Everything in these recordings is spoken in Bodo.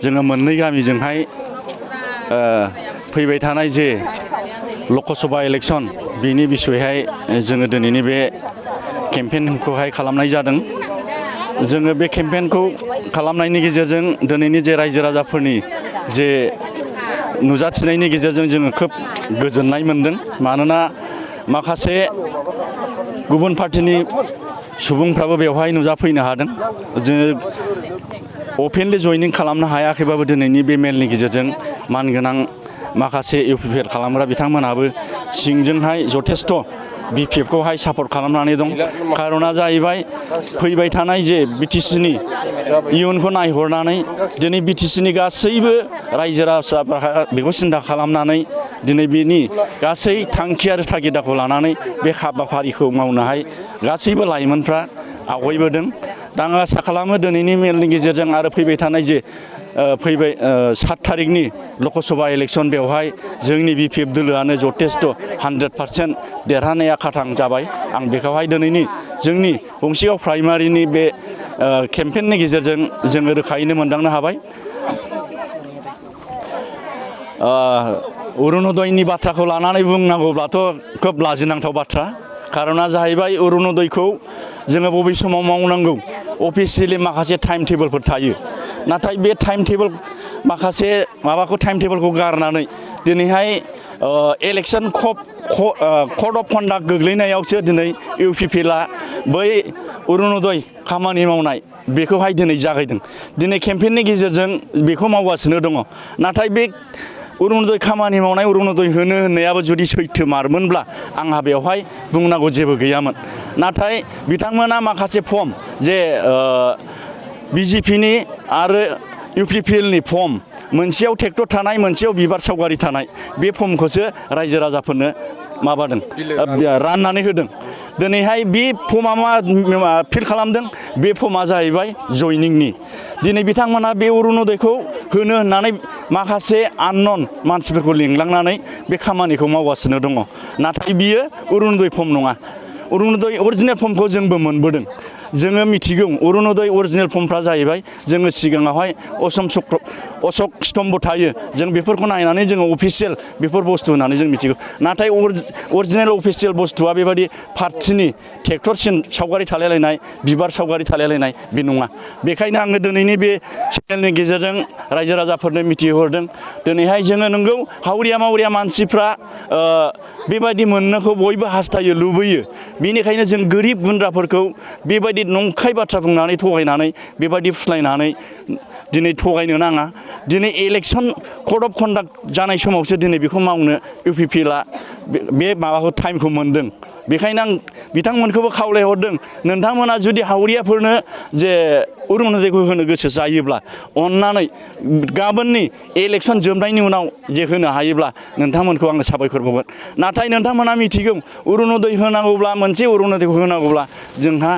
जोङो मोननै गामिजोंहाय फैबाय थानाय जे लकसभा इलेक्सन बिनि बिसयहाय जोङो दिनैनि बे केम्पेइनखौहाय खालामनाय जादों। जोङो बे केम्पेइनखौ खालामनायनि गेजेरजों दिनैनि जे रायजो राजाफोरनि जे नुजाथिनायनि गेजेरजों जोङो खोब गोजोननाय मोनदों। मानोना माखासे गुबुन पार्टिनि सुबुंफ्राबो बेवहाय नुजाफैनो हादों। जोङो अपेनलि जयनिं खालामनो हायाखैबाबो दिनैनि बे मेलनि गेजेरजों मानगोनां माखासे इउपिपिएल खालामग्रा बिथांमोनहाबो सिंजोंहाय जथेस्थ' बिपिएफखौहाय सापर्ट खालामनानै दं। खारना जाहैबाय फैबाय थानाय जे बिटिसिनि इयुनखौ नायहरनानै दिनै बिटिसिनि गासैबो रायजो राजाफ्रा बेखौ सिन्था खालामनानै दिनै बेनि गासै थांखि आरो थागिदाखौ लानानै बे हाबाफारिखौ मावनोहाय गासैबो लाइमोनफ्रा आवगायबोदों। दा आं आसा खालामो दिनैनि मेलनि गेजेरजों आरो फैबाय थानाय जे 7 थारिखनि लकसभा इलेक्सन बेवहाय जोंनि बिपिएफ दोलोआनो जथेस्थ' 100% देरहानाया खाथां जाबाय। आं बेखौहाय दिनैनि जोंनि गंसेगाव प्राइमारिनि बे केम्पेइननि गेजेरजों जोङो रोखायैनो मोनदांनो हाबाय। अरुनदयनि बाथ्राखौ लानानै बुंनांगौब्लाथ' खोब लाजिनांथाव बाथ्रा। खारना जाहैबाय अरुनदयखौ जोङो बबे समाव मावनांगौ अफिसियेलि माखासे टाइम टेबोलफोर थायो। नाथाय बे टाइम टेबोल माखासे माबाखौ टाइम टेबोलखौ गारनानै दिनैहाय इलेक्सन कड अफ कन्डाक्ट गोग्लैनायावसो दिनै इउपिपिएलआ बै अरुनदय खामानि मावनाय बेखौहाय दिनै जागायदों। दिनै केम्पेइननि गेजेरजों बेखौ मावगासिनो दङ। नाथाय बे अरुनदय खामानि मावनाय अरुनदय होननायाबो जुदि सैथो मारमोनब्ला आंहा बेवहाय बुंनांगौ जेबो गैयामोन। नाथाय बिथांमोना माखासे फर्म जे बिजेपिनि आरो इउपिपिएलनि फर्म मोनसेयाव ट्रेक्टर थानाय मोनसेयाव बिबार सावगारि थानाय बे फर्मखौसो रायजो राजाफोरनो माबादों राननानै होदों। दिनैहाय बे फर्मा मा फिल खालामदों बे फर्मा जाहैबाय जयनिंनि। दिनै बिथांमोना बे अरुनदयखौ होनो होननानै माखासे आननन मानसिफोरखौ लिंलांनानै बे खामानिखौ मावगासिनो दङ। नाथाय बियो अरुनदय फर्म नङा। अरुनदय अरिजिनेल फर्मखौ जोंबो मोनबोदों। जोङो मिथिगौ अरुनदय अरिजिनेल फर्मफ्रा जाहैबाय जोङो सिगाङावहाय अशक स्तम्भ थायो। जों बेफोरखौ नायनानै जोङो अफिसियेल बेफोर बुस्थु होननानै जों मिथिगौ। नाथाय अरिजिनेल अफिसियेल बुस्थुआ बेबायदि पार्टिनि ट्रेक्टर सावगारि थालायलायनाय बिबार सावगारि थालायलायनाय बे नङा। बेखायनो आङो दिनैनि बे चेनेलनि गेजेरजों रायजो राजाफोरनो मिथिहरदों। दिनैहाय जोङो नंगौ हावरिया मावरिया मानसिफ्रा बेबायदि मोननोखौ बयबो हास्थायो लुबैयो। बेनिखायनो जों गोरिब गुन्द्राफोरखौ बेबायदि नंखाय बाथ्रा बुंनानै थगायनानै बेबायदि फुस्लायनानै दिनै थगायनो नाङा। दिनै इलेक्सन कड अफ कन्डाक्ट जानाय समावसो दिनै बेखौ मावनो इउपिपिएलआ बे माबाखौ टाइमखौ मोनदों। बेखायनो आं बिथांमोनखौबो खावलायहरदों नोंथांमोना जुदि हावरियाफोरनो जे अरुनदयखौ होनो गोसो जायोब्ला अननानै गाबोननि इलेक्सन जोबनायनि उनाव जे होनो हायोब्ला नोंथांमोनखौ आङो साबायखर बावगोन। नाथाय नोंथांमोना मिथिगौ अरुनदय होनांगौब्ला मोनसे अरुनदयखौ होनांगौब्ला जोंहा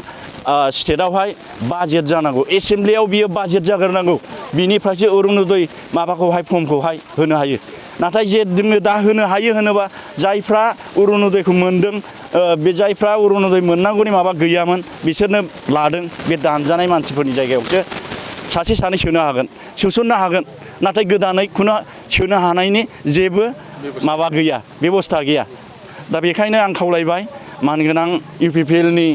स्टेटआवहाय बाजेट जानांगौ। एसेमब्लियाव बियो बाजेट जाग्रोनांगौ। बिनिफ्रायसो अरुनदय माबाखौहाय फर्मखौहाय होनो हायो। नाथाय जे जोङो दा होनो हायो होनोबा जायफ्रा अरुनदयखौ मोनदों बे जायफ्रा अरुनदय मोननांगौनि माबा गैयामोन बिसोरनो लादों। बे दानजानाय मानसिफोरनि जायगायावसो सासे सानै सोनो हागोन सोसननो हागोन। नाथाय गोदानै खुनु सोनो हानायनि जेबो माबा गैया बेबस्था गैया। दा बेखायनो आं खावलायबाय मानगोनां इउपिपिएलनि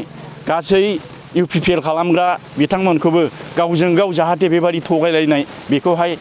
गासै इउपिपिएल खालामग्रा बिथांमोनखौबो गावजों गाव जाहाथे बेबायदि थगायलायनाय बेखौहाय